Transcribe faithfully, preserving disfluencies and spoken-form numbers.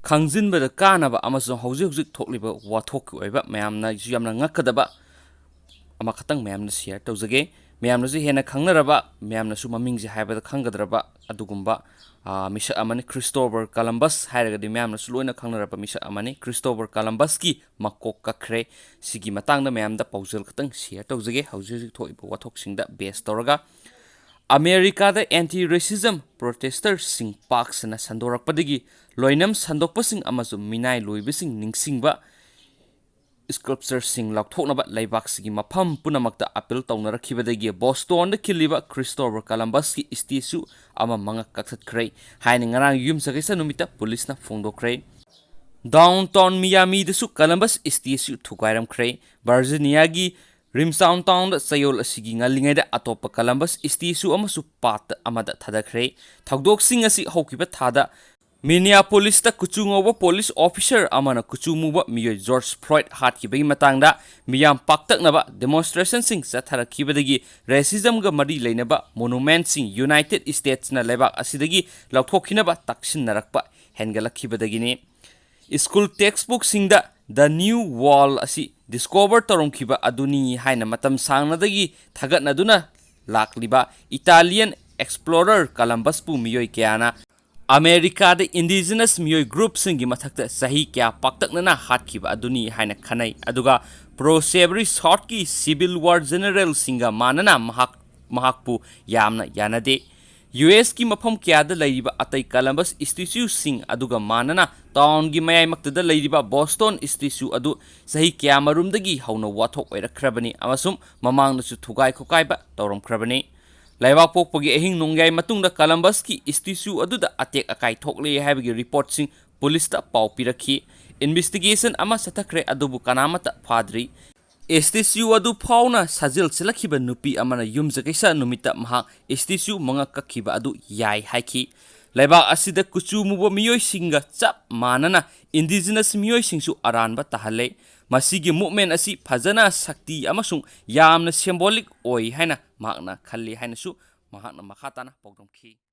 ꯈꯪꯖꯤꯟꯕꯗ ꯀꯥꯟꯅꯕ ꯑꯃꯁꯨꯡ ꯍꯧꯖꯤꯛ ꯍꯧꯖꯤꯛ ꯊꯣꯛꯂꯤꯕ ꯋꯥꯊꯣꯛꯀꯤ ꯑꯣꯏꯕ ꯃꯌꯥꯝꯅꯁꯨ ꯌꯥꯝꯅ ꯉꯛꯀꯗꯕ ꯑꯃꯈꯛꯇꯪ ꯃꯌꯥꯝꯅ share ꯇꯧꯖꯒꯦ꯫ ꯃꯌꯥꯝꯅꯁꯨ ꯍꯦꯟꯅ ꯈꯪꯅꯔꯕ, ꯃꯌꯥꯝꯅꯁꯨ ꯃꯃꯤꯡꯁꯦ ꯍꯥꯏꯕꯗ ꯈꯪꯒꯗ꯭ꯔꯕ ꯑꯗꯨꯒꯨꯝꯕ, ꯑ, ꯃꯤꯁꯛ ꯑꯃꯅꯤ꯫ Christopher Columbus ꯍꯥꯏꯔꯒꯗꯤ ꯃꯌꯥꯝꯅꯁꯨ ꯂꯣꯏꯅ ꯈꯪꯅꯔꯕ ꯃꯤꯁꯛ ꯑꯃꯅꯤ꯫ Christopher Columbusꯀꯤ ꯃꯀꯣꯛ ꯀꯛꯈ꯭ꯔꯦ꯫ ꯁꯤꯒꯤ ꯃꯇꯥꯡꯗ ꯃꯌꯥꯝꯗ ꯄꯥꯎꯖꯦꯜ ꯈꯛꯇꯪ share ꯇꯧꯖꯒꯦ꯫ ꯍꯧꯖꯤꯛ ꯍꯧꯖꯤꯛ ꯊꯣꯛꯏꯕ ꯋꯥꯊꯣꯛꯁꯤꯡꯗ base ꯇꯧꯔꯒ ꯑꯃꯦꯔꯤꯀꯥꯗ anti racism protesterꯁꯤꯡ ꯄꯥꯛ ꯁꯟꯅ ꯁꯟꯗꯣꯔꯛꯄꯗꯒꯤ ꯂꯣꯏꯅꯝ ꯁꯟꯗꯣꯛꯄꯁꯤꯡ ꯑꯃꯁꯨꯡ ꯃꯤꯅꯥꯏ ꯂꯣꯏꯕꯁꯤꯡ ꯅꯤꯡꯁꯤꯡꯕ sculptureꯁꯤꯡ ꯂꯧꯊꯣꯛꯅꯕ ꯂꯩꯕꯥꯛꯁꯤꯒꯤ ꯃꯐꯝ ꯄꯨꯝꯅꯃꯛꯇ appeal ꯇꯧꯅꯔꯛꯈꯤꯕꯗꯒꯤ ꯕꯣꯁꯇꯣꯟꯗ ꯈꯤꯜꯂꯤꯕ Christopher Columbusꯀꯤ statue ꯑꯃ ꯃꯉꯛ ꯀꯛꯊꯠꯈ꯭ꯔꯦ ꯍꯥꯏꯅ ꯉꯔꯥꯡ ꯌꯨꯝꯁꯀꯩꯁ ꯅꯨꯃꯤꯠꯇ ꯄꯨꯂꯤꯁꯅ ꯐꯣꯡꯗꯣꯛꯈ꯭ꯔꯦ꯫ Downtown Miamiꯗꯁꯨ Columbus statue ꯊꯨꯒꯥꯏꯔꯝꯈ꯭ꯔꯦ꯫ Virginiaꯒꯤ Rimstown townꯗ ꯆꯌꯣꯜ ꯑꯁꯤꯒꯤ ꯉꯜꯂꯤꯉꯩꯗ ꯑꯇꯣꯞꯄ Columbus statue ꯑꯃꯁꯨ ꯄꯥꯠ ꯑꯃꯗ ꯊꯥꯗꯈ꯭ꯔꯦ꯫ ꯊꯧꯗꯣꯛꯁꯤꯡ ꯑꯁꯤ ꯍꯧꯈꯤꯕ ꯊꯥꯗ Minneapolisꯇ ꯀꯨꯆꯨ ꯉꯧꯕ police officer ꯑꯃꯅ ꯀꯨꯆꯨ ꯃꯨꯕ ꯃꯤꯑꯣꯏ George Floyd ꯍꯥꯠꯈꯤꯕꯒꯤ ꯃꯇꯥꯡꯗ ꯃꯤꯌꯥꯝ ꯄꯥꯛꯇꯛꯅꯕ demonstrationꯁꯤꯡ ꯆꯠꯊꯔꯛꯈꯤꯕꯗꯒꯤ racismꯒ ꯃꯔꯤ ꯂꯩꯅꯕ monumentꯁꯤꯡ United Statesꯅ ꯂꯩꯕꯥꯛ ꯑꯁꯤꯗꯒꯤ ꯂꯧꯊꯣꯛꯈꯤꯅꯕ ꯇꯛꯁꯤꯟꯅꯔꯛꯄ ꯍꯦꯟꯒꯠꯂꯛꯈꯤꯕꯗꯒꯤꯅꯤ꯫ School textbookꯁꯤꯡꯗ The New World ꯑꯁꯤ discover ꯇꯧꯔꯝꯈꯤꯕ ꯑꯗꯨꯅꯤ ꯍꯥꯏꯅ ꯃꯇꯝ ꯁꯥꯡꯅꯗꯒꯤ ꯊꯥꯒꯠꯅꯗꯨꯅ ꯂꯥꯛꯂꯤꯕ Italian explorer Columbusꯄꯨ ꯃꯤꯑꯣꯏ ꯀꯌꯥꯅ ꯑꯃꯦꯔꯤꯀꯥꯗ indigenous ꯃꯤꯑꯣꯏ groupꯁꯤꯡꯒꯤ ꯃꯊꯛꯇ ꯆꯍꯤ ꯀꯌꯥ ꯄꯥꯛꯇꯛꯅꯅ ꯍꯥꯠꯈꯤꯕ ꯑꯗꯨꯅꯤ ꯍꯥꯏꯅ ꯈꯟꯅꯩ, ꯑꯗꯨꯒ pro slavery Southꯀꯤ Civil War generalꯁꯤꯡꯒ ꯃꯥꯟꯅꯅ ꯃꯍꯥꯛ, ꯃꯍꯥꯛꯄꯨ ꯌꯥꯝꯅ ꯌꯥꯅꯗꯦ꯫ USꯀꯤ ꯃꯐꯝ ꯀꯌꯥꯗ ꯂꯩꯔꯤꯕ ꯑꯇꯩ Columbus statueꯁꯤꯡ ꯑꯗꯨꯒ ꯃꯥꯟꯅꯅ townꯒꯤ ꯃꯌꯥꯏꯃꯛꯇꯗ ꯂꯩꯔꯤꯕ Boston statue ꯑꯗꯨ ꯆꯍꯤ ꯀꯌꯥꯃꯔꯨꯝꯗꯒꯤ ꯍꯧꯅ ꯋꯥꯊꯣꯛ ꯑꯣꯏꯔꯛꯈ꯭ꯔꯕꯅꯤ ꯑꯃꯁꯨꯡ ꯃꯃꯥꯡꯗꯁꯨ ꯊꯨꯒꯥꯏ ꯈꯣꯀꯥꯏꯕ ꯇꯧꯔꯝꯈ꯭ꯔꯕꯅꯤ꯫ ꯂꯩꯕꯥꯛꯄꯣꯛꯄꯒꯤ ꯑꯍꯤꯡ ꯅꯣꯡꯌꯥꯏ ꯃꯇꯨꯡꯗ Columbusꯀꯤ statue ꯑꯗꯨꯗ ꯑꯇꯦꯛ ꯑꯀꯥꯏ ꯊꯣꯛꯂꯦ ꯍꯥꯏꯕꯒꯤ reportꯁꯤꯡ ꯄꯨꯂꯤꯁꯇ ꯄꯥꯎ ꯄꯤꯔꯛꯈꯤ꯫ Investigation ꯑꯃ ꯆꯠꯊꯈ꯭ꯔꯦ, ꯑꯗꯨꯕꯨ ꯀꯅꯥꯃꯠꯇ ꯐꯥꯗ꯭ꯔꯤ꯫ Statue ꯑꯗꯨ ꯐꯥꯎꯅ ꯁꯥꯖꯦꯜ ꯆꯦꯜꯂꯛꯈꯤꯕ ꯅꯨꯄꯤ ꯑꯃꯅ ꯌꯨꯝꯁꯀꯩꯁ ꯅꯨꯃꯤꯠꯇ ꯃꯍꯥꯛ statue ꯃꯉꯛ ꯀꯛꯈꯤꯕ ꯑꯗꯨ ꯌꯥꯏ ꯍꯥꯏꯈꯤ꯫ ꯂꯩꯕꯥꯛ ꯑꯁꯤꯗ ꯀꯨꯆꯨ ꯃꯨꯕ ꯃꯤꯑꯣꯏꯁꯤꯡꯒ ꯆꯞ ꯃꯥꯟꯅꯅ indigenous ꯃꯤꯑꯣꯏꯁꯤꯡꯁꯨ ꯑꯔꯥꯟꯕ ꯇꯥꯍꯜꯂꯦ꯫ ꯃꯁꯤꯒꯤ movement ꯑꯁꯤ ꯐꯖꯅ ꯁꯛꯇꯤ ꯑꯃꯁꯨꯡ ꯌꯥꯝꯅ symbolic ꯑꯣꯏ ꯍꯥꯏꯅ ꯃꯍꯥꯛꯅ ꯈꯜꯂꯤ ꯍꯥꯏꯅꯁꯨ ꯃꯍꯥꯛꯅ ꯃꯈꯥ ꯇꯥꯅ ꯄꯥꯎꯗꯝꯈꯤ꯫